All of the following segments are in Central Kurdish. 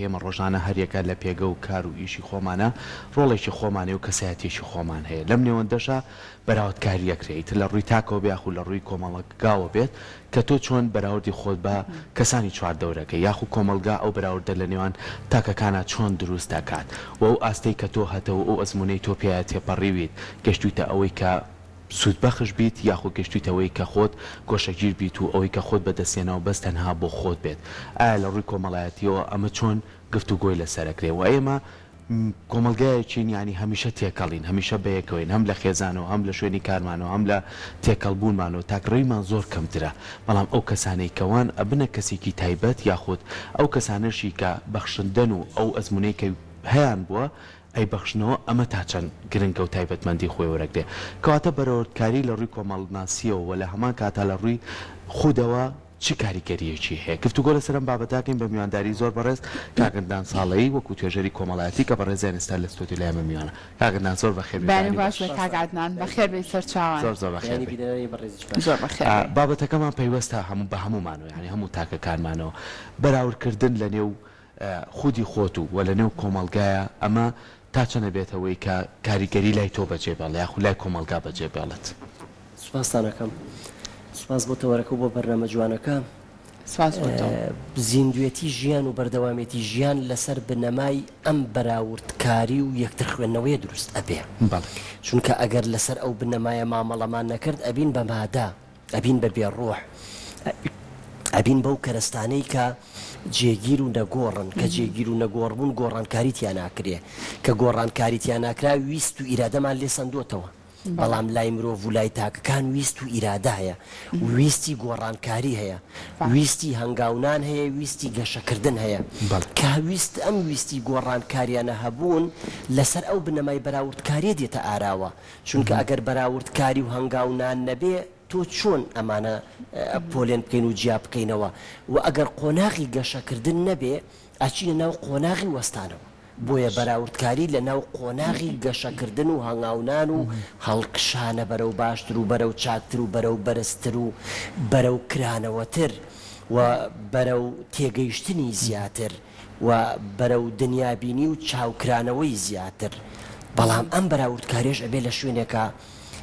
ئێمە ڕۆژانە هەریەکە لە پێگە و کار و ئیشی خۆمانا ڕۆڵێکی خۆمان هەیە و کەسایەتیەکی خۆمان هەیە لەم نێوەندەشا بەراوردکاری ئەکرێ ئیتر لە ڕووی تاکەوە بێ یاخو لە ڕووی کۆمەڵگاوە بێت کە تۆ چۆن بەراوردی خۆت بە کەسانی چواردەورەکەی یاخو کۆمەڵگا ئەو بەراوردە لە نێوان تاکەکانا چۆن دروست ئەکات و ئەو ئاستەی کە تۆ هەتە و ئەو ئەزموونەی تۆ پێیا تێپەڕیویت گەشتویتە ئەوەی کە سوودبەخش بیت یاخود گەشتویتە ئەوەی کە خۆت گۆشەگیر بیت و ئەوەی کە خۆت بەدەستهێناوە بەس تەنها بۆ خۆت بێت ئایا لە ڕووی کۆمەڵایەتیەوە ئەمە چۆن گفتوگۆی لەسەر ئەکرێ وە ئێمە کۆمەڵگایەکین یانی هەمیشە تێکەڵین هەمیشە بەیەکەوەین هەم لە خێزانەوە هەم لە شوێنی کارمانەوە هەم لە تێکەڵبوونمانەوە تاکڕەویمان زۆر کەمترە بەڵام ئەو کەسانەی کە وان ئەبنە کەسێکی تایبەت یاخود ئەو کەسانەشی کە بەخشندەن و ئەو ئەزموونەی کە هەیان بووە ئەیبەخشنەوە ئەمە تا چەند گرنگە و تایبەتمەندی خۆی وەرەگرێ؟ کەواتە بەرەوردکاری لە ڕووی کۆمەڵناسییەوە و لە هەمان کاتا لە ڕووی خودەوە چ کاریگەرییەکی هەیە؟ گفتوگۆ لەسەر ئەم بابەتە ئەکەین بە میوانداری زۆر بەڕێز کاک عەدنان ساڵەیی وەکوو توێژەری کۆمەڵایەتی کە بەڕێزیان ئێستا لە ستۆدیۆ لای ئێمە میوانە. کاک عەدنان زۆر بەخێر بێی. بەیانی باش بێت کاک عەدنان بەخێر بێی سەرچاوان. زۆر زۆر بەخێر بەیانی بێی. بینەرانی بەڕێزیش باش. زۆر بەخێر بێی. بابەتەکەمان پەیوەستە هەموو بە هەموومانەوە یانی هەموو تاکەکانمانەوە. بەراوردکردن لە نێو خودی خۆت و وە لە نێو کۆمەڵگایە ئەمە تا چەند ئەبێتە وەی کە کاریگەری لای تۆ بەجێ بێڵێ یاخود لای کۆمەڵگا بەجێ بێڵێت؟ سوپاستان ئەکەم. سوپاس بۆ تەوەرەکە و بۆ بەرنامە جوانەکە. سوپاس بۆ تۆ. زیندوێتی ژیان و بەردەوامێتی ژیان لەسەر بنەمای ئەم بەراوردکاری و یەکتر خوێندنەوەیە دروست ئەبێ. بەڵێ. چونکە ئەگەر لەسەر ئەو بنەمایە مامەڵەمان نەکرد ئەبین بە مادە. ئەبین بە بێ ڕۆح، ئەبین بەو کەرەستانەی کە جێگیر و نەگۆڕن، کە جێگیر و نەگۆڕ بوون گۆڕانکاری تیا ناکرێ، کە گۆڕانکاری تیا ناکرا ویست و ئیرادەمان لێ سەندۆتەوە، بەڵام لای مرۆڤ و لای تاکەکان ویست و ئیرادە هەیە، ویستی گۆڕانکاری هەیە، ویستی هەنگاونان هەیە، ویستی گەشەکردن هەیە، کە ویست ئەم ویستی گۆڕانکاریانە هەبوون لەسەر ئەو بنەمای بەراوردکاریە دێتە ئاراوە، چونکە ئەگەر بەراوردکاری و هەنگاونان نەبێ تۆ چۆن ئەمانە پۆلێن بکەین و جیا بکەینەوە و ئەگەر قۆناغی گەشەکردن نەبێ ئەچینە ناو قۆناغی وەستانەوە بۆیە بەراوردکاری لە ناو قۆناغی گەشەکردن و هەنگاونان و هەڵکشانە بەرەو باشتر و بەرەو چاکتر و بەرەو بەرزتر و بەرەو کرانەوەتر و بەرەو تێگەیشتنی زیاتر و بەرەو دنیابینی و چاوکرانەوەی زیاتر، بەڵام ئەم بەراوردکاریەش ئەبێ لە شوێنێکا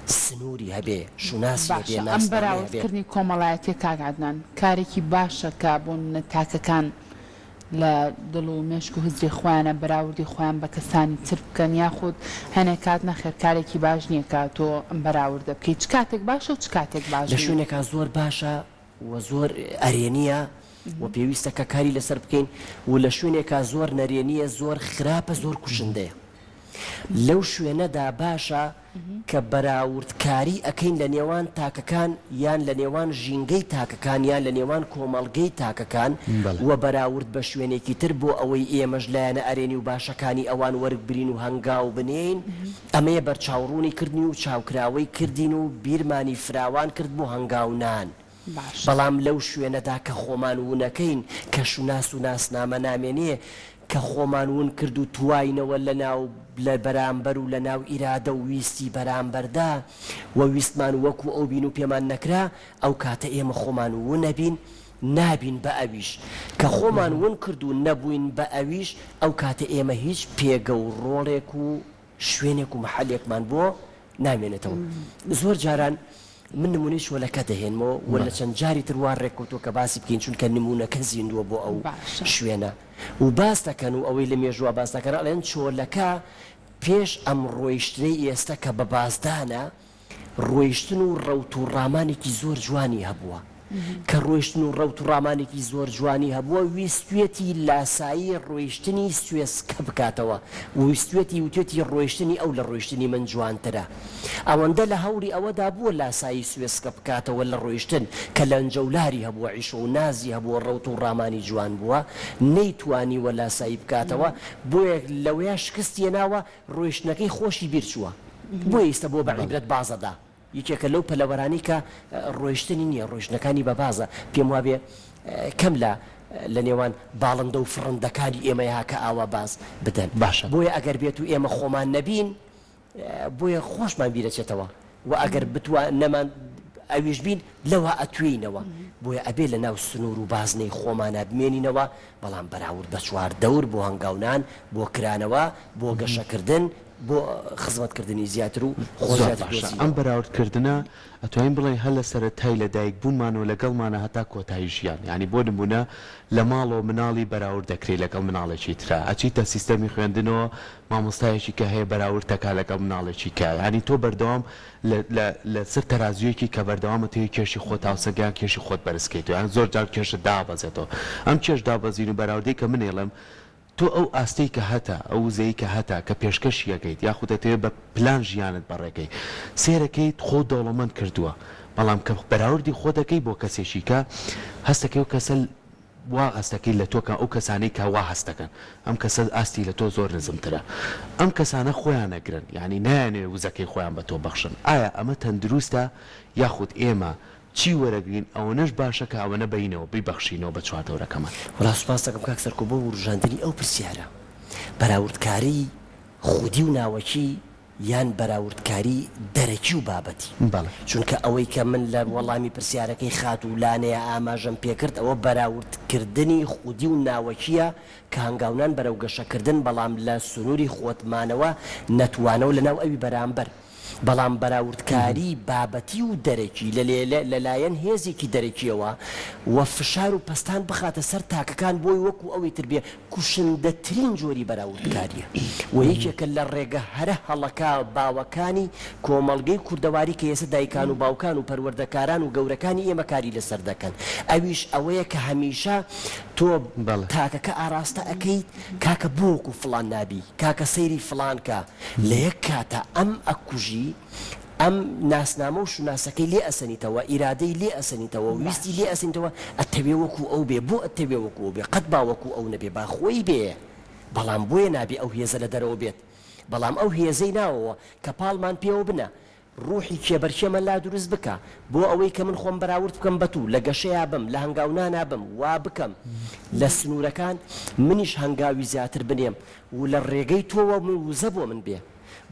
سنووری هەبێ، شوناسی هەبێ، باشە ئەم ناسنامەی هەبێ. بەراوردکردنی کۆمەڵایەتیە کاک عەدنان کارێکی باشە کە بۆ نمونە تاکەکان لە دڵ و مێشک و هزری خۆیانا بەراوردی خۆیان بە کەسانی تر بکەن یاخود هەنێ کات نەخێر کارێکی باش نیە کە تۆ ئەم بەراوردە بکەی چ کاتێک باشە و چ کاتێک باش لە نیە؟ شوێنێکا زۆر باشە و زۆر ئەرێنییە و پێویستە کە کاری لەسەر بکەین و لە شوێنێکا زۆر نەرێنییە، زۆر خراپە، زۆر کوشندەیە. لەو شوێنەدا باشە کە بەراوردکاری ئەکەین لە نێوان تاکەکان یان لە نێوان ژینگەی تاکەکان یان لە نێوان کۆمەڵگەی تاکەکان و بەراورد بە شوێنێکی تر بۆ ئەوەی ئێمەش لایەنە ئەرێنی و باشەکانی ئەوان وەرگبرین و هەنگاو بنێین، ئەمەیە بەرچاوڕوونی کردنی و چاوکراوەی کردین و بیرمانی فراوان کرد بۆ هەنگاونان. باشە. بەڵام لەو شوێنەدا کە خۆمان ونەکەین، کە شوناس و ناسنامە نامێنێ، کە خۆمان ون کرد و تواینەوە لە ناو لە بەرامبەر و لە ناو ئیرادە و ویستی بەرامبەردا و ویستمان وەکو ئەو بین و پێمان نەکرا، ئەو کاتە ئێمە خۆمان ونەبین، نابین بە ئەویش. کە خۆمان ون کرد و نەبووین بە ئەویش، ئەو کاتە ئێمە هیچ پێگە و ڕۆڵێک و شوێنێک و مەحەلێکمان بۆ نامێنێتەوە. زۆر جاران من نموونەی چۆلەکە دەهێنمەوە و لە چەند جاری تر وا ڕێککەوتووە کە باسی بکەین چونکە نموونەکە زیندووە بۆ ئەو شوێنە و باس دەکەن و ئەوەی لە مێژووە باس دەکەن ئەڵێن چۆلەکە پێش ئەم ڕۆیشتنەی ئێستە کە بە بازدانە ڕۆیشتن و ڕەوت و ڕامانێکی زۆر جوانی هەبووە. کە ڕۆیشتن و ڕەوت و ڕامانێکی زۆر جوانی هەبووە، ویستویەتی لاسایی ڕۆیشتنی سوێسکە بکاتەوە، ویستویەتی وتویەتی ڕۆیشتنی ئەو لە ڕۆیشتنی من جوانترە. ئەوەندە لە هەوڵی ئەوەدا بووە لاسایی سوێسکە بکاتەوە لە ڕۆیشتن، کە لەنجەولاری هەبووە، عیشوە و نازی هەبووە، ڕەوت و ڕامانی جوان بووە، نەیتوانیوە لاسایی بکاتەوە، بۆیە لەوەیا شکستی هێناوە، ڕۆیشتنەکەی خۆشی بیر چووە بۆیە ئیستە بۆ بە عیبرەت بازەدا یەکێکە لەو پەلەوەرانەی کە ڕۆیشتنی نییە ڕۆیشتنەکانی بە بازە پێم وابێ کەم لە لە نێوان باڵندە و فڕندەکانی ئێمەیە کە ئاوا باز بدەن باشە بۆیە ئەگەر بێت و ئێمە خۆمان نەبین بۆیە خۆشمان بیرەچێتەوە و ئەگەر بتوا نەمان. ئەویش بین لەوە ئەتوێینەوە بۆیە ئەبێ لە ناو سنوور و بازنەی خۆمانا بمێنینەوە بەڵام بەراورد بە چواردەور بۆ هەنگاونان بۆ کرانەوە بۆ گەشەکردن بۆ خزمەتکردنی زیاتر و خۆ زۆر زیاتر باشە ئەم دۆزینەوە. بەراورد کردنە ئەتوانین بڵێین هەر لە سەرەتای لە دایک بوونمانەوە لەگەڵمانە هەتا کۆتایی ژیان یانی بۆ نموونە لە ماڵەوە مناڵی بەراورد دەکرێی لەگەڵ مناڵێکی ترا ئەچیتە سیستەمی خوێندنەوە مامۆستایەکی کە هەیە بەراوردتەکا لەگەڵ مناڵێکی کە یانی تۆ بەردەوام لە لە لەسەر تەرازوویەکی کە بەردەوام ئەتەوێ کێشی خۆت هاوسەنگ یان کێشی خۆت بەرز کەیتەوە یان زۆر جار کێشت دابەزێتەوە ئەم کێش دابەزین و بەراوردەی کە من ئەیڵێم تۆ ئەو ئاستەی کە هەتە، ئەو وزەی کە هەتە، کە پێشکەشی ئەکەیت یاخود ئەتەوێت بە پلان ژیانت بەڕێکەی، سەیرەکەیت خۆت دەوڵەمەند کردووە، بەڵام کە بەراوردی خۆت ئەکەی بۆ کەسێکی کە، هەستەکەی ئەو کەسە وا هەستەکەی لە تۆ کە ئەو کەسانەی کە وا هەستەکەن ئەم کەسە ئاستی لە تۆ زۆر نزمترە، ئەم کەسانە خۆیان ئەگرن یانی نایانەوێت وزەکەی خۆیان بە تۆ بەخشن، ئایا ئەمە تەندروستە یاخود ئێمە چی وەرەگرین ئەوەنەش باشە کە ئەوەنە بەینەوە بیبەخشینەوە بە چواردەورەکەمان. وەڵا سوپاست دەکەم کاک سەرکۆ بۆ وروژاندنی ئەو پرسیارە. بەراوردکاری خودی و ناوەکی یان بەراوردکاری دەرەکی و بابەتی؟ بەڵێ. چونکە ئەوەی کە من لە وەڵامی پرسیارەکەی خاتوو لانەیە ئاماژەم پێکرد ئەوە بەراوردکردنی خودی و ناوەکییە کە هەنگاونان بەرەو گەشەکردن بەڵام لە سنووری خۆت مانەوە نەتوانەوە لەناو ئەوی بەرامبەر. بەڵام بەراوردکاری بابەتی و دەرەکی لە لایەن هێزێکی دەرەکیەوە و فشار و پەستان بخاتە سەر تاکەکان بۆی وەکو ئەوی تر بێ کوشندەترین جۆری بەراوردکاریە و یەکێکە لە ڕێگە هەرە هەڵەکا باوەکانی کۆمەڵگەی کوردەواری کە ئێستا دایکان و باوکان و پەروەردەکاران و گەورەکانی ئێمە کاری لەسەر دەکەن ئەویش ئەوەیە کە هەمیشە تۆ تاکەکە ئاراستە ئەکەیت کاکە بۆ وەکو فڵان نابی کاکە سەیری فڵان کە لە یەک کاتا ئەم ئەکوژی، ئەم ناسنامە و شوناسەکەی لێ ئەسەنیتەوە، ئیرادەی لێ ئەسەنیتەوە، ویستی لێ ئەسەنیتەوە، ئەتەوێ وەکوو ئەو بێ، بۆ ئەتەوێ وەکوو ئەو بێ؟ قەت با وەکوو ئەو نەبێ، با خۆی بێ، بەڵام بۆیە نابێ ئەو هێزە لە دەرەوە بێت، بەڵام ئەو هێزەی ناوەوە کە پاڵمان پێوە بنا، ڕوحی کێبەرکێمان لا دروست بکا، بۆ ئەوەی کە من خۆم بەراورد بکەم بە تو، لە گەشەیا بم، لە هەنگاونانا بم، وا بکەم لە سنوورەکان منیش هەنگاوی زیاتر بنێم و لە ڕێگەی تۆوە وزە بۆ من بێ.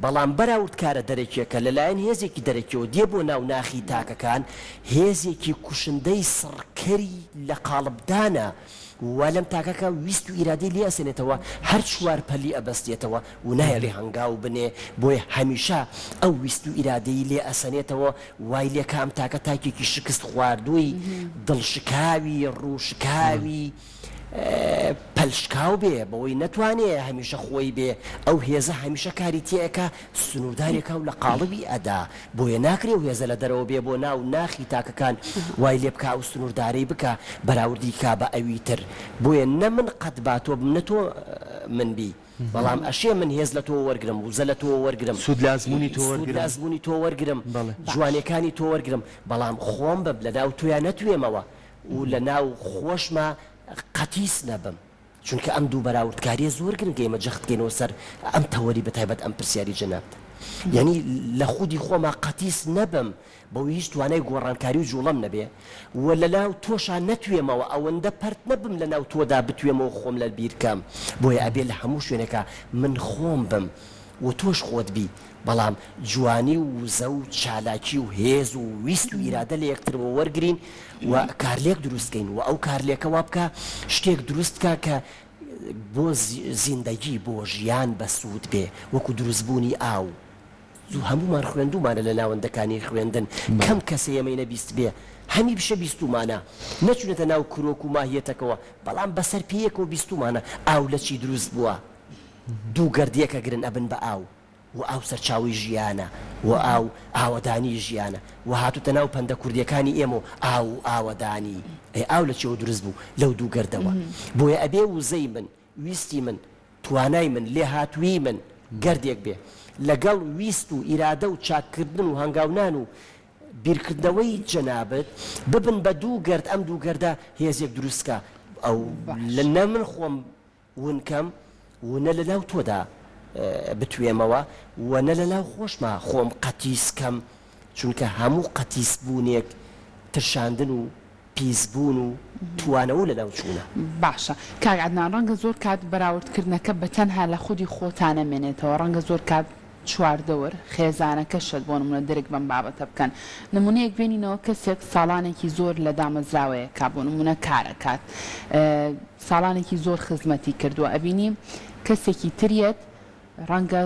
بەڵام بەراوردکارە دەرەکیەکە لە لایەن هێزێکی دەرەکیەوە دێ بۆ ناو ناخی تاکەکان، هێزێکی کوشندەی سڕکەری لە قاڵبدانە وا لەم تاکەکە ویست و ئیرادەی لێ ئەسەنێتەوە، هەر چوار پەلی ئەبەستێتەوە و نایەڵێ هەنگاو بنێ، بۆیە هەمیشە ئەو ویست و ئیرادەی لێ ئەسەنێتەوە وای لێ کە ئەم تاکە تاکێکی شکست خواردووی، دڵ شکاوی، ڕوو شکاوی، پەل شکاو بێ، بەوەی نەتوانێ هەمیشە خۆی بێ، ئەو هێزە هەمیشە کاری تێ ئەکا، سنوورداری ئەکا و لە قاڵبی ئەدا، بۆیە ناکرێ ئەو هێزە لە دەرەوە بێ بۆ ناو ناخی تاکەکان وای لێ بکا ئەو سنووردارەی بکا، بەراوردی کا بە ئەوی تر. بۆیە نە من قەت با تۆ بم نە تۆ من بی. بەڵام ئەشێ من هێز لە تۆوە وەرگرم، وزە لە تۆوە وەرگرم، سوود لە ئەزموونی تۆ سوود لە وەرگرم. ئەزموونی تۆ وەرگرم، بەڵێ. جوانیەکانی تۆ وەرگرم، بەڵام خۆم بم، لە ناو تۆیا نەتوێمەوە و لە ناو خۆشما قەتیس نەبم. چونکە ئەم دوو بەراوردکاریە زۆر گرنگە ئێمە جەخت بکەینەوە سەر ئەم تەوەری بەتایبەت ئەم پرسیاری جەنابت. یانی لە خودی خۆما قەتیس نەبم بەوەی هیچ توانای گۆڕانکاری و جوڵەم نەبێ و لە ناو تۆشا نەتوێمەوە ئەوەندە پەرت نەبم لە ناو تۆدا بتوێمەوە خۆم لە بیر کەم بۆیە ئەبێ لە هەموو شوێنێکا من خۆم بم و تۆش خۆت بی بەڵام جوانی و وزە و چالاکی و هێز و ویست و ئیرادە لە یەکترەوە وەرگرین و کارلێک دروست کەین و ئەو کارلێکە وا بکا شتێک دروست بکا کە بۆ زیندەگی بۆ ژیان بەسوود بێ وەکو دروست بوونی ئاو زوو هەموومان خوێندوومانە لە ناوەندەکانی خوێندن کەم کەسە ئێمەی نەبیستبێ هەمیبشە بیستوومانە نەچوونەتە ناو کرۆک و ماهیەتەکەوە بەڵام بەسەر پێیەکەوە بیستوومانە ئاو لە چی دروست بووە دوو گەرد یەک ئەگرن ئەبن بە ئاو و ئاو سەرچاوەی ژیانە و ئاو ئاوەدانی ژیانە و هاتووتە ناو پەندە کوردیەکانی ئێمە و ئاو و ئاوەدانی ئەی ئاو لە چیەوە دروست بوو لەو دوو گەردەوە بۆیە ئەبێ وزەی من ویستی من، توانای من، لێهاتوویی من گەردێک بێ لەگەڵ ویست و ئیرادە و چاککردن و هەنگاونان و بیرکردنەوەی جەنابت ببن بە دوو گەرد، ئەم دوو گەردە هێزێک دروست کا ئەو نە من خۆم ون کەم و نە لەناو تۆدا بتوێمەوە و نە لەناو خۆشما خۆم قەتیس کەم، چونکە هەموو قەتیس بوونێک ترشاندن و پیس بوون و توانەوە و لەناو چوونە. باشە کاک عەدنان ڕەنگە زۆر کات بەراورد کردنەکە بە تەنها لە خودی خۆتا نەمێنێتەوە ڕەنگە زۆر کات. چواردەور، خێزانەکەشت بۆ نموونە درک بەم بابەتە بکەن. نموونەیەک بێنینەوە کەسێک ساڵانێکی زۆر لە دامەزراوەیەکا بۆ نموونە کار ئەکات ساڵانێکی زۆر خزمەتی کردووە ئەبینی کەسێکی تر یەت ڕەنگە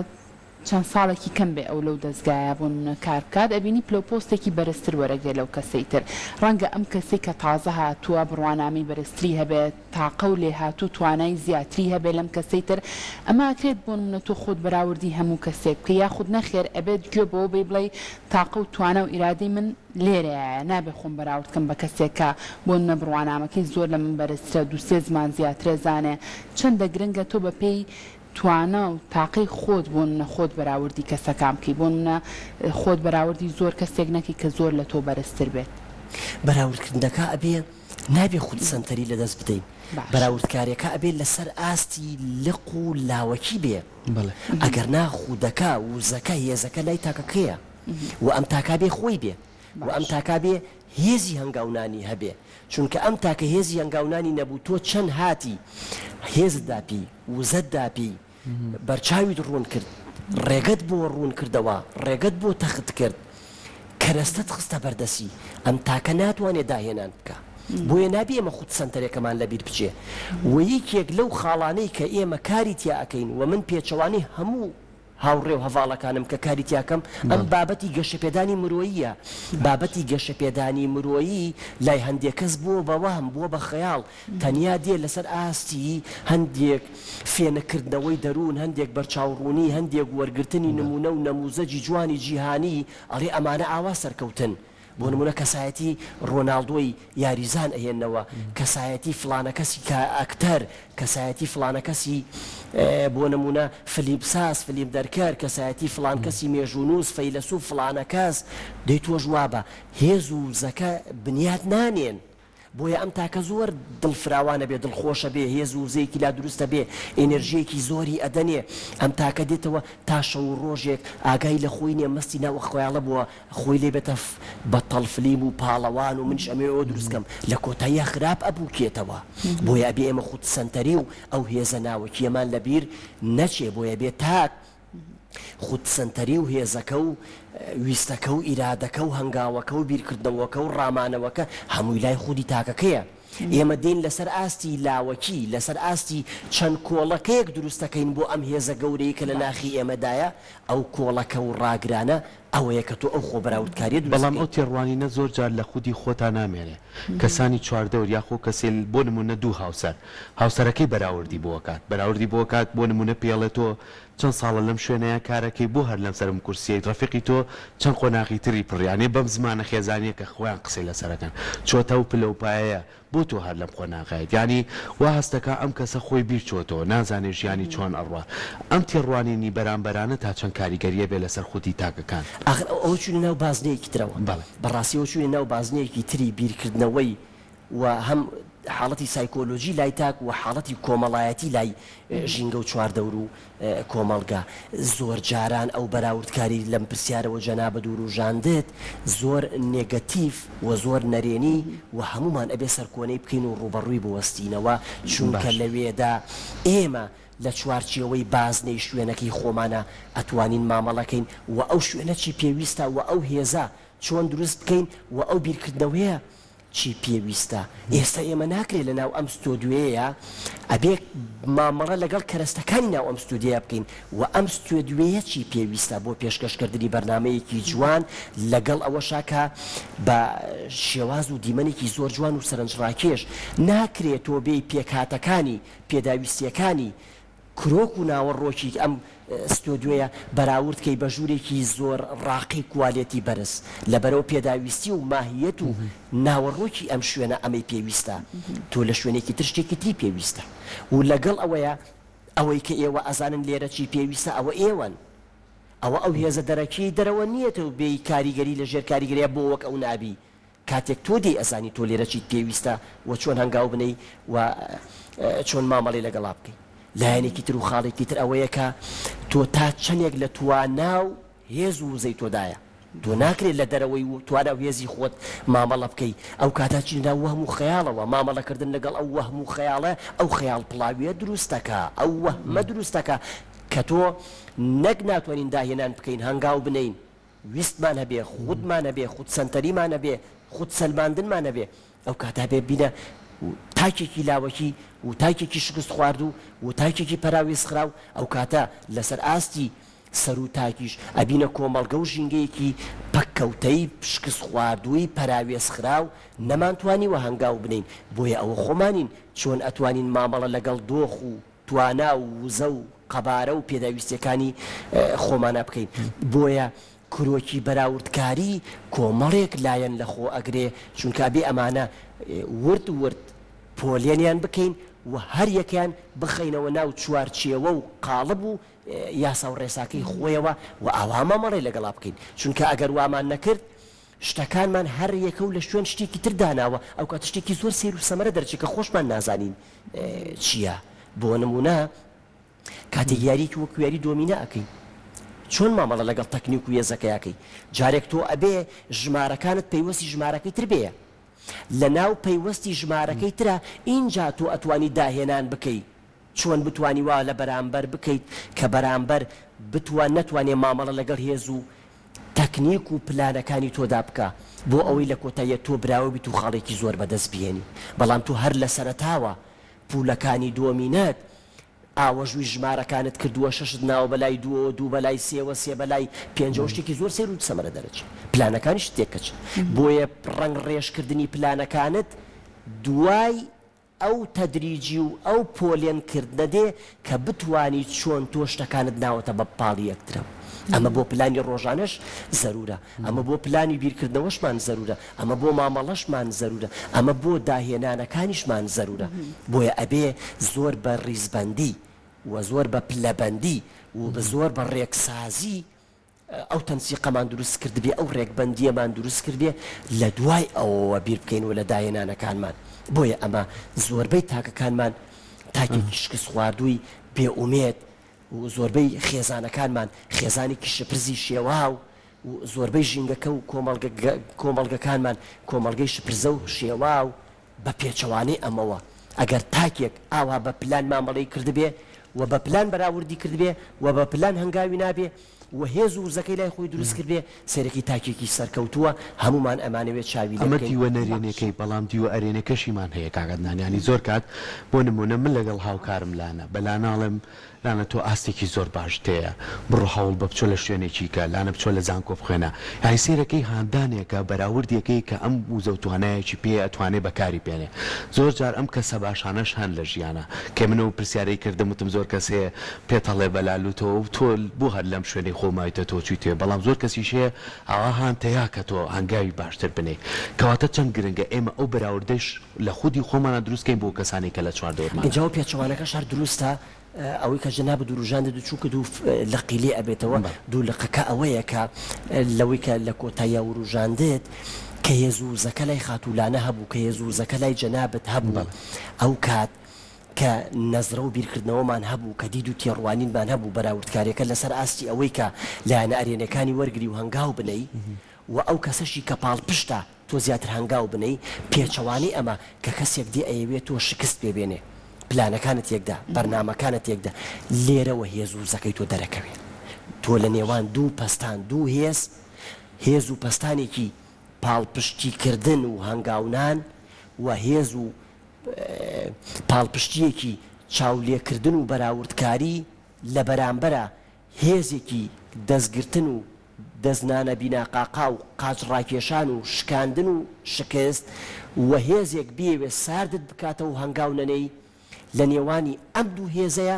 چەند ساڵێکی کەم بێ ئەو لەو دەزگایە بۆ نموونە کار بکات ئەبینی پلەو پۆستێکی بەرزتر وەرەگرێ لەو کەسەی تر ڕەنگە ئەم کەسەی کە تازە هاتووە بڕوانامەی بەرزتری هەبێت تاقە و لێهاتوو توانای زیاتری هەبێ لەم کەسەی تر ئەمە ئەکرێت بۆ نموونە تۆ خۆت بەراوردی هەموو کەسێک بکەی یاخود نەخێر ئەبێت گوێ بەوە بەی بڵێی تاقە و توانا و ئیرادەی من لێرەیایە نابێ خۆم بەراورد کەم بە کەسێک کە بۆ نمونە بڕوانامەکەی زۆر لە من بەرزترە دوو سێ زمان زیاترە زانێ چەندە گرنگە تۆ بە پێی توانا و تاقەی خۆت بۆ نمونە خۆت بەراوردی کەسەکان بکەی بۆ نمونە خۆت بەراوردی زۆر کەسێک نەکەی کە زۆر لە تۆ بەرزتر بێت. بەراوردکردنەکە ئەبێ نابێ خود سەنتەری لەدەست بدەین باشە. بەراوردکاریەکە ئەبێ لەسەر ئاستی لق و لاوەکی بێ بەڵێ. ئەگەر نا خودەکە وزەکە هێزەکە لای تاکەکەیە و ئەم تاکە بێ خۆی بێ و ئەم باش. تاکە بێ هێزی هەنگاونانی هەبێ چونکە ئەم تاکە هێزی هەنگاونانی نەبوو تۆ چەند هاتی هێزت داپی وزەت داپی بەرچاویت ڕوون کرد ڕێگەت بۆ ڕوون کردەوە ڕێگەت بۆ تەخت کرد کەرەستەت خستە بەردەسی ئەم تاکە ناتوانێ داهێنان بکا بۆیە نابێ ئێمە خود سەنتەرێکەمان لەبیر بچێ و یەکێک لەو خاڵانەی کە ئێمە کاری تیا ئەکەین و من پێچەوانەی هەموو هاوڕێ و هەڤاڵەکانم کە کاری تیا کەم ئەم بابەتی گەشەپێدانی مرۆییە بابەتی گەشەپێدانی مرۆیی لای هەندێک کەس بووە بە وەهم بووە بە خەیاڵ تەنیا دێ لەسەر ئاستی هەندێک فێنککردنەوەی دەروون، هەندێک بەرچاوڕوونی، هەندێک وەرگرتنی نموونە و نەموزەجی جوانی جیهانی، ئەڵێ ئەمانە ئاوا سەرکەوتن. بۆ نموونە کەسایەتی ڕۆناڵدۆی یاریزان ئەهێننەوە، کەسایەتی فڵانە کەسی ئەکتەر، کەسایەتی فڵانە کەسی بۆ نموونە فلیمساز، فلیم دەرکەر، کەسایەتی فڵان کەسی مێژوونووس، فەیلەسوف، فڵانە کەس، دەی تۆش وابە. هێز و وزەکە بنیات نانێن. بۆیە ئەم تاکە زۆر دڵ فراوان ئەبێ، دڵ خۆش ئەبێ، هێز و وزەیەکی لا دروست ئەبێ، ئێنێرژییەکی زۆری ئەدەنێ، ئەم تاکە دێتەوە تا شەو و ڕۆژێک ئاگای لە خۆی نیە، مەستی ناو خەیاڵە بووە، خۆی لێ بێتە بەتەڵ فلیم و پاڵەوان و منیش ئەمەوێ ئەوە دروست کەم، لە کۆتاییا خراپ ئەپوکێتەوە. بۆیە ئەبێ ئێمە خود سەنتەری و ئەو هێزە ناوەکییەمان لە بیر نەچێ، بۆیە ئەبێ تاک خودسەنتەری و هێزەکە و ویستەکە و ئیرادەکە و هەنگاوەکە و بیرکردنەوەکە و ڕامانەوەکە هەمووی لای خودی تاکەکەیە. ئێمە دێین لەسەر ئاستی لاوەکی، لەسەر ئاستی چەند کۆڵەکەیەک دروستەکەین بۆ ئەم هێزە گەورەی کە لە ناخی ئێمەدایە، ئەو کۆڵەکە و ڕاگرانە ئەوەیە کە تۆ ئەو خۆبەراوردکارییە دروست بەڵام ئەو بکەی. تێڕوانینە زۆر جار لە خودی خۆتا نامێنێ. کەسانی چواردەور یاخۆ کەسێ بۆ نموونە دوو هاوسەر، هاوسەرەکەی بەراوردی بۆ ئەکات، بەراوردی بۆ ئەکات بۆ نموونە پێی ئەڵێ تۆ چەند ساڵە لەم شوێنەیا کارەکەی بۆ هەر لەم سەرم کورسیەیت ڕەفیقی تۆ چەند قۆناغی تری پڕ یانێ بەم زمانە خێزانیە کە خۆیان قسەی لەسەر ئەکەن چۆتە ئەو پلە و پایەیە بۆ تۆ هەر لەم قۆناغەیت یانی وا هەستەکا ئەم کەسە خۆی بیر چۆتەوە نازانێ ژیانی چۆن ئەڕوا ئەم تێڕوانینی بەرامبەرانە تا چەند کاریگەریە بێ لەسەر خودی تاکەکان. ئاخر ئەو ئەوە چوینە ناو بازنەیەکی ترەوە بەڵێ. بەڕاستی ئەوە چوینە ناو بازنەیەکی تری بیرکردنەوەی و هەم حاڵەتی سایکۆلۆجی لای تاک و حاڵەتی کۆمەڵایەتی لای ژینگە و چواردەور و کۆمەڵگە. زۆر جاران ئەو بەراوردکاری لەم پرسیارەوە جەنابت وروژاندت زۆر نێگەتیڤ و زۆر نەرێنی و هەموومان ئەبێ سەرکۆنەی بکەین و ڕووبەڕووی بوەستینەوە چونکە باش. لەوێدا ئێمە لە چوارچێوەی بازنەی شوێنەکەی خۆمانا ئەتوانین مامەڵەکەین و ئەو شوێنە چی پێویستە و ئەو هێزە چۆن دروست بکەین و ئەو بیرکردنەوەیە چی پێویستە؟ ئێستا ئێمە ناکرێ لە ناو ئەم ستۆدیۆیەیا ئەبێ مامەڵە لەگەڵ کەرەستەکانی ناو ئەم ستۆدیۆیە بکەین و ئەم ستۆدیۆیە چی پێویستە بۆ پێشکەشکردنی بەرنامەیەکی جوان لەگەڵ ئەوەشا کە بە شێواز و دیمەنێکی زۆر جوان و سەرنجڕاکێش ناکرێ تۆ بێی پێکهاتەکانی پێداویستیەکانی کرۆک و ناوەڕۆکی ئەم ستۆدیۆیە بەراورد کەی بە ژوورێکی زۆر ڕاقی کوالێتی بەرز، لەبەرئەوە پێداویستی و ماهیەت و ناوەڕۆکی ئەم شوێنە ئەمەی پێویستە، تۆ لە شوێنێکی تر شتێکی تری پێویستە و لەگەڵ ئەوەیا ئەوەی کە ئێوە ئەزانن لێرە چی پێویستە ئەوە ئێوەن، ئەوە ئەو هێزە دەرەکیەی دەرەوە نیە تۆ بێی کاریگەری لە ژێر کاریگەریا بۆ وەک ئەو نابی، کاتێک تۆ دێی ئەزانی تۆ لێرە چیت پێویستە و چۆن هەنگاو بنێی و چۆن مامەڵەی لەگەڵا بکەی. لایەنێکی تر و خاڵێکی تر ئەوەیە کە تۆ تا چەندێک لە توانا و هێز و وزەی تۆدایە. تۆ ناکرێت لە دەرەوەی توانا و هێزی خۆت مامەڵە بکەی. ئەو کاتە ئەچیتە ناو وەهم و خەیاڵەوە. مامەڵەکردن لەگەڵ ئەو وەهم و خەیاڵە ئەو خەیاڵپڵاوییە دروست دەکا، ئەو وەهمە دروست دەکا. کە تۆ نەک ناتوانین داهێنان بکەین، هەنگاو بنێین، ویستمان هەبێ، خودمان هەبێ، خودسەنتەریمان هەبێ، خودسەلماندنمان هەبێ، ئەو کاتە ئەبێ ببینە تاکێکی لاوەکی و تاکێکی شکستخواردوو و تاکێکی پەراوێزخراو، ئەو کاتە لەسەر ئاستی سەروو تاکیش ئەبینە کۆمەڵگە و ژینگەیەکی پەککەوتەی شکستخواردووی پەراوێزخراو، نەمانتوانیوە هەنگاو بنێین، بۆیە ئەوە خۆمانین چۆن ئەتوانین مامەڵە لەگەڵ دۆخ و توانا و وزە و قەبارە و پێداویستیەکانی خۆمانا بکەین، بۆیە کرۆکی بەراوردکاری کۆمەڵێک لایەن لە خۆ ئەگرێ، چونکە ئەبێ ئەمانە ورد ورد پۆلێنیان بکەین و هەر یەکەیان بخەینەوە ناو چوارچێوە و قاڵب و یاسا و ڕێساکەی خۆیەوە و ئاوا مامەڵەی لەگەڵا بکەین، چونکە ئەگەر وامان نەکرد شتەکانمان هەر یەکە و لە شوێن شتێکی تر داناوە، ئەوکاتە شتێکی زۆر سەیر و سەمەرە دەرچێ کە خۆشمان نازانین چییە. بۆ نموونە کاتێک یارییەکی وەکو یاری دۆمینە ئەکەی چۆن مامەڵە لەگەڵ تەکنیک و هێزەکەی ئەکەی؟ جارێک تۆ ئەبێ ژمارەکانت پەیوەستی ژمارەکەی تر بێ لە ناو پەیوەستی ژمارەکەی ترا ئینجا تۆ ئەتوانی داهێنان بکەی چۆن بتوانی وا لە بەرامبەر بکەیت کە بەرامبەر بتوان نەتوانێ مامەڵە لەگەڵ هێز و تەکنیک و پلانەکانی تۆدا بکا بۆ ئەوەی لە کۆتاییا تۆ براوە بیت و خاڵێکی زۆر بەدەست بهێنی بەڵام تۆ هەر لە سەرەتاوە پولەکانی دۆمینەت ئاوەژووی ژمارەکانت کردووە شەشت ناوە بەلای دووەوە دوو بەلای سێوە سێ بەلای پێنجەوە شتێکی زۆر سەیر و سەمەرە دەرەچێ پلانەکانیشت تێکەچن بۆیە ڕەنگ ڕێژکردنی پلانەکانت دوای ئەو تەدریجی و ئەو پۆلێن کردنە دێ کە بتوانی چۆن تۆ شتەکانت ناوەتە بە پاڵی یەکترەوە. ئەمە بۆ پلانی ڕۆژانەش زەرورە، ئەمە بۆ پلانی بیرکردنەوەشمان زەرورە، ئەمە بۆ مامەڵەشمان زەرورە، ئەمە بۆ داهێنانەکانیشمان زەرورە. بۆیە ئەبێ زۆر بە ڕیزبەندی و زۆر بە پلەبەندی و زۆر بە ڕێکسازی ئەو تەنسیقەمان دروست کردبێ، ئەو ڕێکبەندییەمان دروست کردبێ، لە دوای ئەوەوە بیر بکەینەوە لە داهێنانەکانمان. بۆیە ئەمە زۆربەی تاکەکانمان تاکێکی شکستخواردووی بێ ئومێد و زۆربەی خێزانەکانمان خێزانێکی شپرزی شێواو و زۆربەی ژینگەکە و کۆمەڵگەکانمان کۆمەڵگەی شپرزە و شێواو بە پێچەوانەی ئەمەوە ئەگەر تاکێک ئاوا بە پلان مامەڵەی کردبێ و بە پلان بەراوردی کردبێ و بە پلان هەنگاوی نابێ و هێز و وزەکەی لای خۆی دروست کردبێ سەیرەکەی تاکێکی سەرکەوتووە هەموومان ئەمانەوێ چاوی لێ ئەمە بکەین. دیوە نەرێنێکەی بەڵام دیوە ئەرێنێکەشیمان هەیە کاک عەدنان یانی زۆر کات بۆ نموونە من لەگەڵ هاوکارم لانە بە لانە ئەڵێم لانە تۆ ئاستێکی زۆر باشت هەیە بڕۆ هەوڵ بە بچۆ لە شوێنێکی کە لانە بچۆ لە زانکۆ بخوێنە یانی سەیرەکەی هاندانێکە بەراوردێکەی کە ئەم وزە و توانایەکی پێیە ئەتوانێ بەکاری بێنێ زۆر جار ئەم کەسە باشانەش هەن لە ژیانا کە من ئەو پرسیارەی کردم وتم زۆر کەس هەیە پێت ئەڵێ بە لالوتەوە و تۆ بۆ هەر لەم شوێنەی خۆو ماویتە تۆ چویتەوێ بەڵام زۆر کەسیش هەیە ئاوا هانتەیا کە تۆ هەنگاوی باشتر بنێی کەواتە چەند گرنگە ئێمە ئەو بەراوردەش لە خودی خۆمانا دروست کەین بۆ کەسانەی کە لە چواردەورمانن. ئینجا ئەو پێچەوانەکەش هەر دروستە ئەوەی کە جەنابت وروژاندت و چونکە دوو لقی لێ ئەبێتەوە دوو لقەکە ئەوەیە کە لەوەی کە لە کۆتاییا وروژاندت کە هێز و وزەکە لای خاتوو لانە هەبوو کە هێز و وزەکە لای جەنابت هەبوو ئەو کات کە نەزرە و بیرکردنەوەمان هەبوو کە دید و تێڕوانینمان هەبوو بەراوردکاریەکە لەسەر ئاستی ئەوەی کە لایەنە ئەرێنیەکانی وەرگری و هەنگاو بنێی و ئەو کەسەشی کە پاڵپشتە تۆ زیاتر هەنگاو بنێی، پێچەوانەی ئەمە کە کەسێک دێ ئەیەوێ تۆ شکست پێ بێنێ، پلانەکانت تێکدا، بەرنامەکانت تێکدا، لێرەوە هێز و وزەکەی تۆ دەرەکەوێ. تۆ لە نێوان دوو پەستان، دوو هێز، هێز و پەستانێکی پاڵپشتی کردن و هەنگاونان و هێز و پاڵپشتییەکی چاولێکردن و بەراوردکاری لە بەرامبەرا هێزێکی دەستگرتن و دەستنانە بیناقاقا و قاچ ڕاکێشان و شکاندن و شکست و هێزێک بیەوێ ساردت بکاتەوە و هەنگاو نەنێی، لە نێوانی ئەم دوو هێزەیا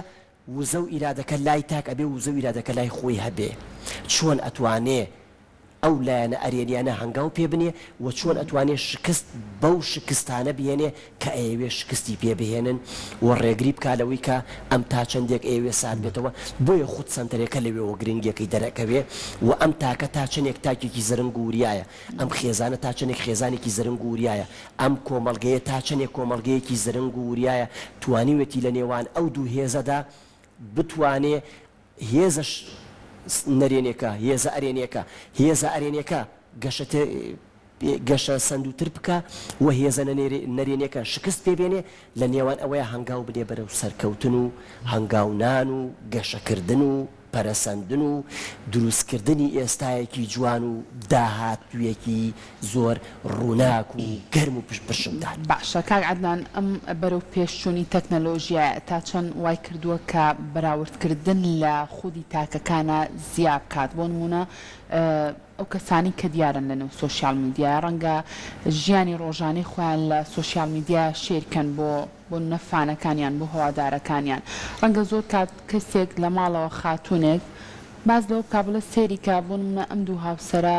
وزە و ئیرادەکە لای تاک ئەبێ وزە و ئیرادەکە لای خۆی هەبێ چۆن ئەتوانێ ئەو لایەنە ئەرێنیانە هەنگاو پێ بنێ و چۆن ئەتوانێ شکست بەو شکستانە بهێنێ کە ئەیەوێ شکستی پێ بهێنن و ڕێگری بکا لەوەی کە ئەم تا چەندێک ئەیەوێ سارد بێتەوە بۆیە خود سەنتەرێکە لەوێوە گرنگیەکەی دەرئەکەوێ و ئەم تاکە تا چەنێک تاکێکی زرنگ و وریایە ئەم خێزانە تا چەنێک خێزانێکی زرنگ و وریایە ئەم کۆمەڵگەیە تا چەنێک کۆمەڵگەیەکی زرنگ و وریایە توانیوێتی لە نێوان ئەو دوو هێزەدا بتوانێ هێزە نەرێنێکە، هێزە ئەرێنیەکە، هێزە ئەرێنیەکە گەشە. گەشە سەندووتر بکا و هێزە نەرێنیەکان شکست پێ بێنێ، لە نێوان ئەوەیا هەنگاو بنێ بەرەو سەرکەوتن و هەنگاونان و گەشەکردن و پەرەسەندن و دروستکردنی ئێستایەکی جوان و داهاتوویەکی زۆر ڕووناک و گەرم و پرشنگدار. باشە کاک عەدنان ئەم بەرەو پێشچوونی تەکنەلۆژیایە تا چەند وای کردووە کە بەراوردکردن لە خودی تاکەکانا زیا بکات بۆ نموونە ئەو کەسانەی کە دیارن لە نێو سۆشیال میدیایە ڕەنگە ژیانی ڕۆژانەی خۆیان لە سۆشیال میدیایە share کەن بۆ بۆ نمونە فانەکانیان بۆ هەوادارەکانیان ڕەنگە زۆر کات کەسێک لە ماڵەوە خاتونێک باس لەوە بکا بڵێ سەیری کە بۆ نمونە ئەم دوو هاوسەرە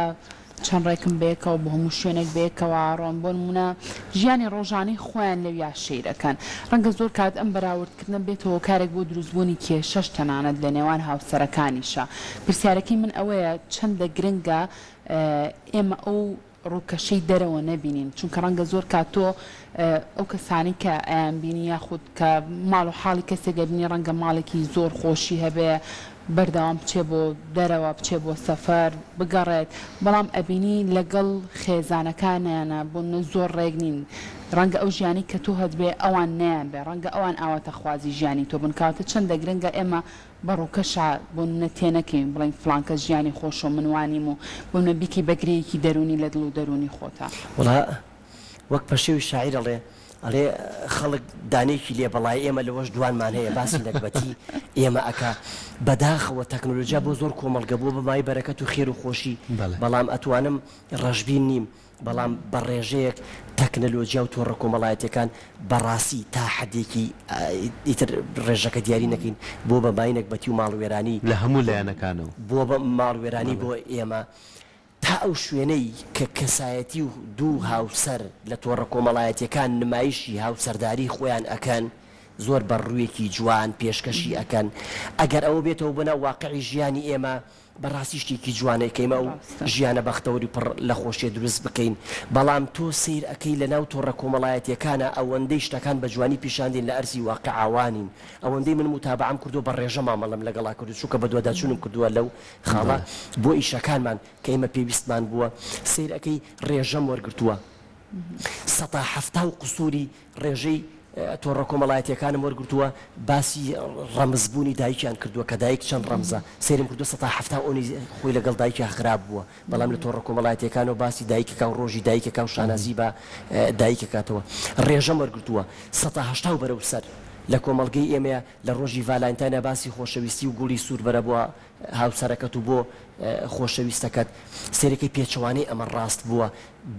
چەند ڕێکن بەیەکەوە بۆ هەموو شوێنێک بەیەکەوە ئەڕۆن بۆ نمونە ژیانی ڕۆژانەی خۆیان لەویا share ئەکەن ڕەنگە زۆر کات ئەم بەراوردکردنە بێتە هۆکارێک بۆ دروستبوونی کێشەش تەنانەت لە نێوان هاوسەرەکانیشا پرسیارەکەی من ئەوەیە چەندە گرنگە ئێمە ئەو ڕووکەشەی دەرەوە نەبینین چونکە ڕەنگە زۆر کات تۆ ئەو کەسانەی کە ئەیانبینی یاخود کە ماڵ و حاڵی کەسێک ئەبینی ڕەنگە ماڵێکی زۆر خۆشی هەبێ بەردەوام بچێ بۆ دەرەوە بچێ بۆ سەفەر بگەڕێت بەڵام ئەبینی لەگەڵ خێزانەکانیانە بۆ نمونە زۆر ڕێک نین ڕەنگە ئەو ژیانەی کە تۆ هەتبێ ئەوان نەیانبێ ڕەنگە ئەوان ئاواتەخوازی ژیانی تۆ بن کەواتە چەندە گرنگە ئێمە بە ڕووکەشا بۆ نمونە تێنەکەوین بڵێین فڵان کەس ژیانی خۆشە و من وانیم و بۆ نمونە بیکەی بە گرێیەکی دەروونی لە دڵ و دەروونی خۆتا. وەڵا وەک پەشێوی شاعیر ئەڵێ، ئەڵێ خەڵک دانەیەکی لێ بەڵایە ئێمە لەوەش دوانمان هەیە باسی نەگبەتی ئێمە ئەکا. بەداخەوە تەکنۆلۆجیا بۆ زۆر کۆمەڵگە بووە بە مایەی بەرەکەت و خێر و خۆشی، بەڵام ئەتوانم ڕەشبین نیم بەڵام بە ڕێژەیەک تەکنەلۆجیا و تۆڕە کۆمەڵایەتیەکان بەڕاستی تا حەدێکی ئیتر ڕێژەکە دیاری نەکەین بووە بە مایەی نەگبەتی و ماڵوێرانی لە هەموو لایەنەکانەوە. بووە بە ماڵوێرانی بۆ ئێمە تا ئەو شوێنەی کە کەسایەتی و دوو هاوسەر لە تۆڕە کۆمەڵایەتیەکان نمایشی هاوسەرداری خۆیان ئەکەن زۆر بە ڕوویەکی جوان پێشکەشی ئەکەن ئەگەر ئەوە بێتەوە بۆ ناو واقعی ژیانی ئێمە بەڕاستی شتێکی جوانە کە ئێمە ئەو ژیانە بەختەوەری پڕ لە خۆشیە دروست بکەین بەڵام تۆ سەیر ئەکەی لەناو تۆڕە کۆمەڵایەتیەکانا ئەوەندەی شتەکان بە جوانی پیشان دێن لە ئەرزی واقعا وانین ئەوەندەی من موتابەعەم کردوە بە ڕێژە مامەڵەم لەگەڵا کردوە چونکە بەدواداچونم کردوە لەو خاڵە بۆ ئیشەکانمان کە ئێمە پێویستمان بووە سەیر ئەکەی ڕێژەم وەرگرتووە سەتا حەفتا و قسوری ڕێژەی تۆڕە کۆمەڵایەتیەکانم وەرگرتووە باسی ڕەمز بوونی دایکیان کردووە کە دایک چەند ڕەمزە سەیرم کردووە سەتا حەفتا ئۆنی خۆی لەگەڵ دایکیا خراپ بووە بەڵام لە تۆڕە کۆمەڵایەتیەکانەوە باسی دایکەکا و ڕۆژی دایکەکا و شانازی بە دایکەکاتەوە ڕێژەم وەرگرتووە سەتا هەشتا و بەرەو سەر لە کۆمەڵگەی ئێمەیە لە ڕۆژی ڤالانتاینا باسی خۆشەویستی و گوڵی سوور بەرە بۆ هاوسەرەکەت و بۆ خۆشەویستەکەت سەیرەکەی پێچەوانەی ئەمە ڕاست بووە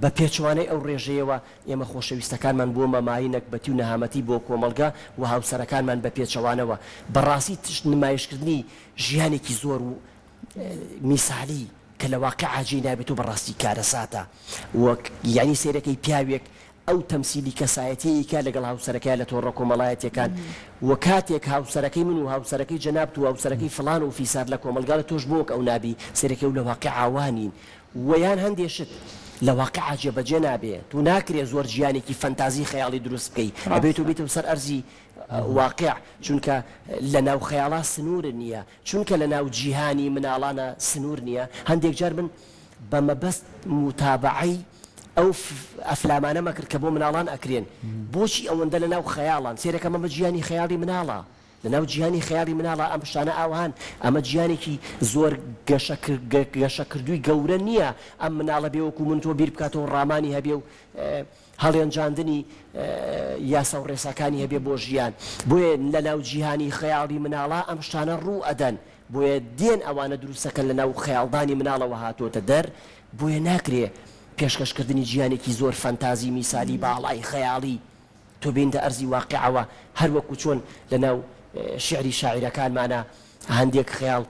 بە پێچەوانەی ئەو ڕێژەیەوە ئێمە خۆشەویستەکانمان بووە بە مایەی نەگبەتی و نەهامەتی بۆ کۆمەڵگە و هاوسەرەکانمان بە پێچەوانەوە بەڕاستی نمایشکردنی ژیانێکی زۆر و میسالی کە لە واقیعا جێی نابێت و بەڕاستی کارەساتە وەک یانی سەیرەکەی پیاوێک ئەو تەمسیلی کەسایەتیەی کا لەگەڵ هاوسەرەکەیا لە تۆڕە کۆمەڵایەتیەکان و کاتێک هاوسەرەکەی من و هاوسەرەکەی جەنابت و هاوسەرەکەی فڵان و فیسار لە کۆمەڵگا تۆش بۆ وەک ئەو نابی سەیرەکەی و لە واقیعا وانین وە یان هەندێ شت لە واقیعا جێبەجێ نابێ تو ناکرێ زۆر ژیانێکی فەنتازی خەیاڵی دروست بکەی ئەبێ تۆ بیتەوە سەر ئەرزی واقیع چونکە لە ناو خەیاڵا سنوور نیە چونکە لە ناو جیهانی مناڵانا سنوور نیە هەندێک جار من بە مەبەست موتابەعەی ئەو ئەفلامانەم ئەکرد کە بۆ مناڵان ئەکرێن بۆچی ئەوەندە لە ناو خەیاڵان سەیرەکەم ئەمە جیهانی خەیاڵی مناڵە لەناو جیهانی خەیاڵی مناڵا ئەم شتانە ئاوهان، ئەمە جیهانێکی زۆر گەشەکردووی گەورە نییە ئەم مناڵە بێ وەکو من تۆ بیر بکاتەوە و ڕامانی هەبێ و هەڵێنجاندنی یاسا و ڕێساکانی هەبێ بۆ ژیان. بۆیە لەناو جیهانی خەیاڵی مناڵا ئەم شتانە ڕوو ئەدەن. بۆیە دێن ئەوانە دروستەکەن لەناو خەیاڵدانی مناڵەوە هاتۆتە دەر. بۆیە ناکرێ پێشکەشکردنی جیهانێکی زۆر فەنتازی میسالی باڵای خەیاڵی تۆ بێنیتە ئەرزی واقیعەوە، هەر وەکو چۆن لە ناو شیعری شاعیرەکانمانا هەندێک خەیاڵ،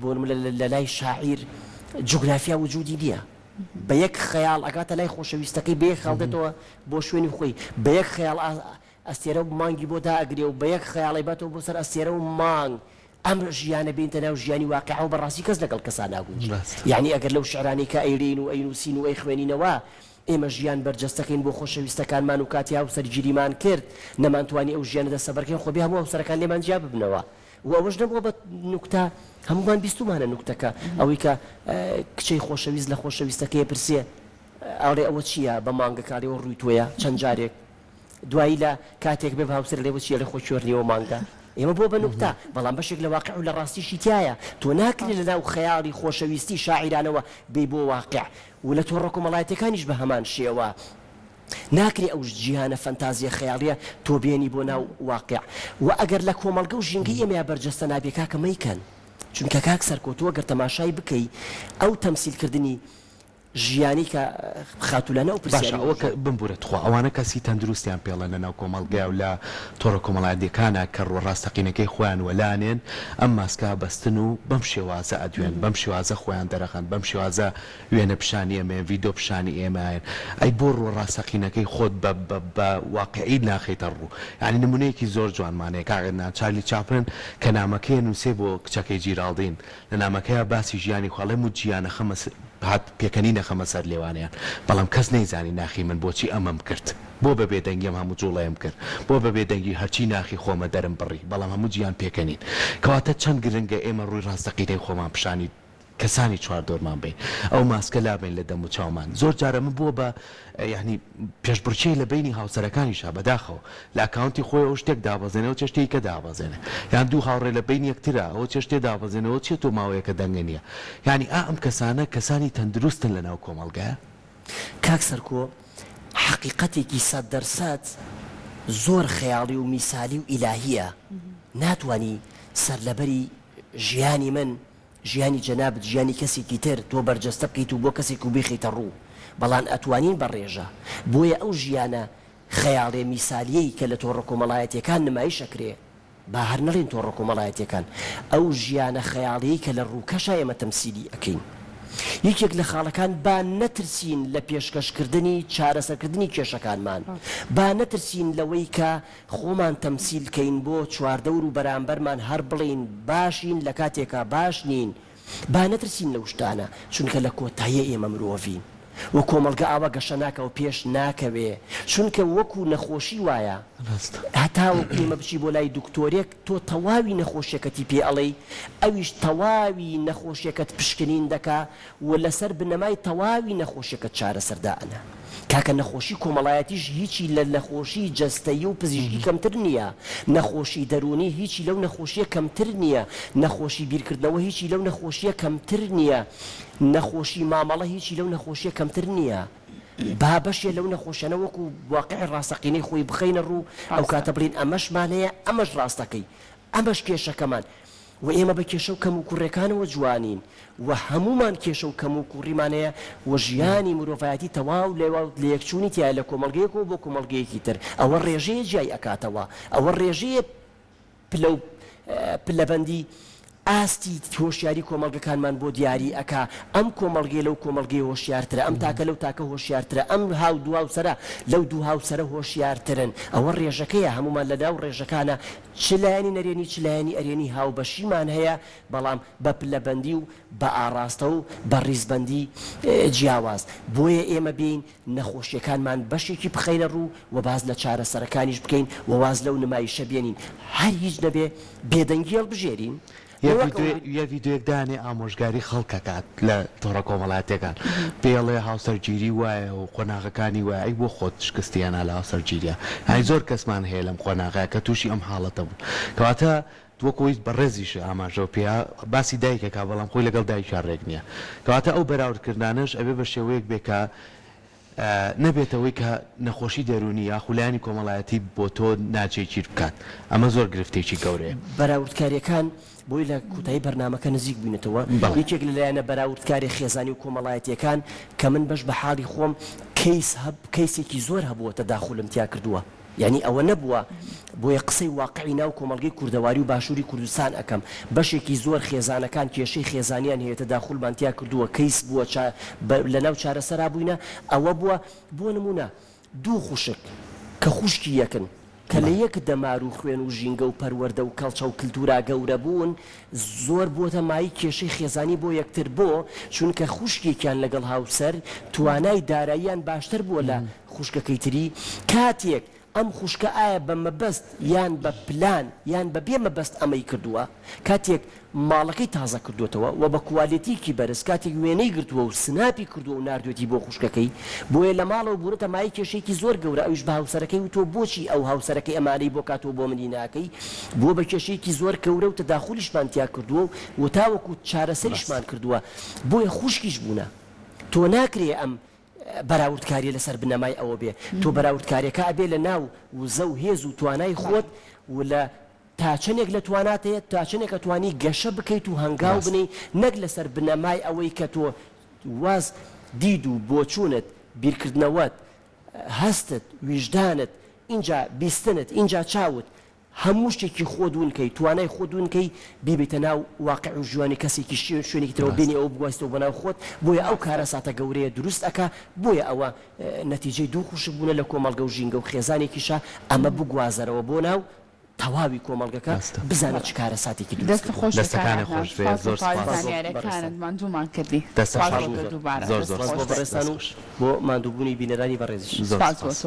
بۆ نموونە لە لای شاعیر جوگرافیا وجودی نییە، بە یەک خەیاڵ ئەگاتە لای خۆشەویستەکەی، بە یەک خەیاڵ دێتەوە بۆ شوێنی خۆی، بە یەک خەیاڵ ئەستێرە و مانگی بۆ دائەگرێ و بە یەک خەیاڵ ئەیباتەوە بۆ سەر ئەستێرە و مانگ. ئەم ژیانە بێنیتە ناو ژیانی واقیعەوە بە ڕاستی کەس لەگەڵ کەسا ناگونجێ. یەعنی ئەگەر لەو شیعرانەی کە ئەیلێین و ئەینووسین و ئەیخوێنینەوە ئێمە ژیان بەرجەستەکەین بۆ خۆشەویستەکانمان و کاتی هاوسەرگیریمان کرد نەمانتوانی ئەو ژیانە دەستەبەرکەین خۆ بێ هەموو هاوسەرەکان لێمان جیا ببنەوە و ئەوەش نەبووە بە نوکتە هەموومان بیستوومانە نوکتەکە ئەوەی کە کچەی خۆشەویست لە خۆشەویستەکەی ئەپرسێ. ئەڵێ ئەوە چییە بە مانگەکە ئەڵێ ئەوە ڕووی تۆیە چەند جارێک دوایی لە کاتێک بێ بە هاوسەر ئەڵێ ئەوە چییە ئەڵێ خۆ کوێر نییە ئەوە مانگە ئێمە بووە بە نوکتە بەڵام بەشێک لە واقع و لە ڕاستیشی تیایە تۆ ناکرێ لە ناو خەیاڵی خۆشەویستی شاعیرانەوە بێی بۆ واقع و لە تۆڕە کۆمەڵایەتیەکانیش بە هەمان شێوە ناکرێ ئەو جیهانە فەنتازیە خەیاڵیە تۆ بێنی بۆ ناو واقع و ئەگەر لە کۆمەڵگە و ژینگەی ئێمەیا بەرجەستە نابێ کاکە مەیکەن چونکە کاک سەرکۆ تۆ گەر تەماشای بکەی ئەو تەمسیل کردنی ژیانی کە خاتوو لانە ئەو باشە پرسیارەی ئەوە کە وروژاند. بمبورە تخوا ئەوانە کەسی تەندروستیان پێڵێن لەناو کۆمەڵگەیا و لە تۆڕە کۆمەڵایەتیەکانا کە ڕوە ڕاستەقینەکەی خۆیان وەلانێن ئەم ماسکە ئەبەستن و بەم شێوازە ئەدوێن بەم شێوازە خۆیان دەرەخەن بەم شێوازە وێنە پیشانی ئێمەیەن ڤیدۆ پیشانی ئێمەیەن ئەی بۆ ڕووە ڕاستەقینەکەی خۆت بە بە بە واقیعی ناخەیتە ڕوو یانی نمونەیەکی زۆر جوانمان هەیە کاک عەدنان چارلی چاپلن کە نامەکەی ئەنوسێ بۆ کچەکەی جیراڵدین لە نامەکەیا باسی ژیانی خۆ ئەڵێ موجیان ئەخەمە هات پێکەنین ئەخەمە سەر لێوانیان بەڵام کەس نەیزانی ناخی من بۆچی ئەمەم کرد بۆ بە بێدەنگی ئەم هەموو جوڵەیەم کرد بۆ بە بێدەنگی هەرچی ناخی خۆمە دەرم بڕی بەڵام هەموو جیان پێکەنین کەواتە چەند گرنگە ئێمە ڕووی ڕاستەقینەی خۆمان پیشانی کەسانی چواردەورمان بەین ئەو ماسکە لابەین لە دەم و چاومان زۆر جار ئەمە بووە بە یانی پێشبڕکێ لە بەینی هاوسەرەکانیشا بەداخەوە لە ئەکاونتی خۆی ئەو شتێک دابەزێنێ ئەو چێشتێکی کە دابەزێنێ یان دوو هاوڕێ لە بەین یەکترا ئەوە چێشتێ دابەزێنێ ئەوە چیە تۆ ماوەیەکە دەنگە نیە یانی ئا ئەم کەسانە کەسانی تەندروستن لە ناو کۆمەڵگایە؟ کاک سەرکۆ حەقیقەتێکی سەد دەر سەد زۆر خەیاڵی و میسالی و ئیلاهیە ناتوانی سەرلەبەری ژیانی من ژیانی جەنابت ژیانی کەسێکی تر تۆ بەرجەستە بکەیت و بۆ کەسێک و بیخەیتە ڕوو بەڵان ئەتوانین بە ڕێژە بۆیە ئەو ژیانە خەیاڵێ میسالیەی کە لە تۆڕە کۆمەڵایەتیەکان نمایش ئەکرێ با هەر نەڵێین تۆڕە کۆمەڵایەتیەکان ئەو ژیانە خەیاڵیەی کە لە ڕووکەشا ئێمە تەمسیلی ئەکەین یەکێک لە خاڵەکان با نەترسین لە پێشکەش کردنی چارەسەرکردنی کێشەکانمان با نەترسین لەوەی کە خۆمان تەمسیل کەین بۆ چواردەور و بەرامبەرمان هەر بڵێین باشین لە کاتێکا باش نین، با نەترسین لەو شتانە، چونکە لە کۆتاییا ئێمە مرۆڤین و کۆمەڵگە ئاوا گەشە ناکا و پێش ناکەوێ، چونکە وەکو نەخۆشی وایە هەتاوەکو ئێمە بچی بۆ لای دکتۆرێک تۆ تەواوی نەخۆشیەکەتی پێ ئەڵێی ئەویش تەواوی نەخۆشیەکەت پشکنین دەکا و لەسەر بنەمای تەواوی نەخۆشیەکەت چارەسەر دائەنە. کاکە نەخۆشی کۆمەڵایەتیش هیچی لە نەخۆشی جەستەیی و پزیشکی کەمتر نییە، نەخۆشی دەروونی هیچی لەو نەخۆشیە کەمتر نییە، نەخۆشی بیرکردنەوە هیچی لەو نەخۆشیە کەمتر نییە، نەخۆشی مامەڵە هیچی لەو نەخۆشیە کەمتر نییە. با بەشێ لەو نەخۆشیانە وەکو واقعی ڕاستەقینەی خۆی بخەینە ڕوو، ئەوکاتە بڵێین ئەمەشمان هەیە، ئەمەش ڕاستەکەی، ئەمەش کێشەکەمان. و ئێمە بە کێشە و کەموکوڕیەکانەوە جوانین و هەموومان کێشە و کەموکوڕیمان هەیە و ژیانی مرۆڤایەتی تەواو لێواو لەیەکچوونی تیایە لە کۆمەڵگەیەکەوە بۆ کۆمەڵگەیەکی تر ئەوە ڕێژەیە جیای ئەکاتەوە ئەوە ڕێژەیە پلە و پلەبەندی ئاستی هۆشیاری کۆمەڵگەکانمان بۆ دیاری ئەکا ئەم کۆمەڵگەیە لەو کۆمەڵگەیە هۆشیارترە ئەم تاکە لەو تاکە هۆشیارترە ئەم هاو دوو هاوسەرە لەو دوو هاوسەرە هۆشیارترن ئەوە ڕێژەکەیە هەموومان لەناو ڕێژەکانە چ لایەنی نەرێنی چ لایەنی ئەرێنی هاوبەشیمان هەیە، بەڵام بە پلەبەندی و بە ئاڕاستە و بە ڕیزبەندی جیاواز. بۆیە ئێمە بێین نەخۆشیەکانمان بەشێکی بخەینە ڕوو و باس لە چارەسەرەکانیش بکەین و واز لەو نمایشە بێنین. هەر هیچ نەبێ بێدەنگی هەڵبژێرین. یە ڤیدیۆیەک دانێ ئامۆژگاری خەڵک ئەکات لە تۆڕە کۆمەڵایەتیەکان پێی ئەڵێ هاوسەرگیری وایە و قۆناغەکانی وایە ئەی بۆ خۆت شکستی هێنا لە هاوسەرگیریا یانی زۆر کەسمان هەیە لەم قۆناغەیا کە توشی ئەم حاڵەتە بوون کەواتە وەک ئەوەی بەڕێزیش ئاماژەو پێیا باسی دایک ئەکا بەڵام خۆی لەگەڵ دایکیا ڕێک نیە کەواتە ئەو بەراوردکردنانەش ئەبێ بە شێوەیەک بێ کە نەبێتە هۆی کە نەخۆشی دەروونی یاخو لایەنی کۆمەڵایەتی بۆ تۆ ناجێگیر بکات، ئەمە زۆر گرفتێکی گەورەیە. بەراوردکارییەکان، بۆی لە کۆتایی بەرنامەکە نزیک بووینەتەوە، یەکێک لە لایەنە بەراوردکاریە خێزانی و کۆمەڵایەتییەکان کە من بەش بە حاڵی خۆم کەیس هەب کەیسێکی زۆر هەبووە تەداخولم تیا کردووە، یانی ئەوە نەبووە، بۆیە قسەی واقعی ناو کۆمەڵگەی کوردەواری و باشووری کوردستان ئەکەم، بەشێکی زۆر خێزانەکان کێشەی خێزانیان هەیە تەداخولمان تیا کردووە کەیس بووە چا لەناو چارەسەرا بووینە ئەوە بووە بۆ نموونە دوو خوشک کە خوشکی یەکن کە لە یەک دەمار و خوێن و ژینگە و پەروەردە و کەڵچە و کلتورا گەورە بوون زۆر بووەتە مایەی کێشەی خێزانی بۆ یەکتر بۆ؟ چونکە خوشکێکیان لەگەڵ هاوسەر توانای داراییان باشتر بووە لە خوشکەکەی تری، کاتێک. ئەم خوشکە ئایا بە مەبەست یان بە پلان یان بە بێ مەبەست ئەمەی کردووە؟ کاتێک ماڵەکەی تازە کردۆتەوە و بە کوالێتیەکی بەرز کاتێک وێنەی گرتووە و سناپی کردووە و ناردوێتی بۆ خوشکەکەی بۆیە لە ماڵەوە بوونەتە مایەی کێشەیەکی زۆر گەورە ئەویش بە هاوسەرەکەی وتووە بۆچی ئەو هاوسەرەکەی ئەمانەی بۆ کاتووە بۆ منی ناکەی بووە بە کێشەیەکی زۆر گەورە و تەداخولیشمان تیا کردووە و تاوەکو چارەسەریشمان کردووە بۆیە خوشکیش بوونە تۆ ناکرێ ئەم بەراوردکاریە لەسەر بنەمای ئەوە بێ تۆ بەراوردکاریەکە ئەبێ لە ناو وزە و هێز و توانای خۆت و لە تا چەنێک لە توانات هەیە تا چەنێک ئەتوانی گەشە بکەیت و هەنگاو ڕاستە. بنێی نەک لەسەر بنەمای ئەوەی کە تۆ واز دید و بۆچوونت بیرکردنەوەت هەستت ویژدانت ئینجا بیستنت ئینجا چاوت هەموو شتێکی خۆت ون کەی توانای خۆت ون کەی بیبەیتە ناو واقع و ژیانی کەسێکی شوێنێکی ترەوە بێنی ڕاستە. ئەوە بگوازیتەوە بۆ ناو خۆت بۆیە ئەو ڕاستە. کارەساتە گەورەیە دروست ئەکا بۆیە ئەوە نەتیجەی دوو خوشک بوونە لە کۆمەڵگە و ژینگە و خێزانێکیشە ئەمە بگوازەرەوە بۆ ناو تەواوی کۆمەڵگەکە ڕاستە. بزانە بەڵێ چ کارەساتێکی دروست دەست کردووە. خۆش بێ کاک دەستەکانت عەدنان خۆش بێ سوپاس بۆ زۆر تەواوی سوپاس. سوپاس بۆ بەڕێزتان. زانیاریەکانت ماندوومان کردی دەستت سوپاس خۆش بۆ بێ تۆ دووبارە زۆر دەست زۆر سوپاس خۆش بۆ بێ سوپاس بەڕێزتان دەست و خۆش. بۆ ماندووبوونی بینەرانی بەڕێزیش. زۆر سوپاس بۆ سوپاس. تۆ.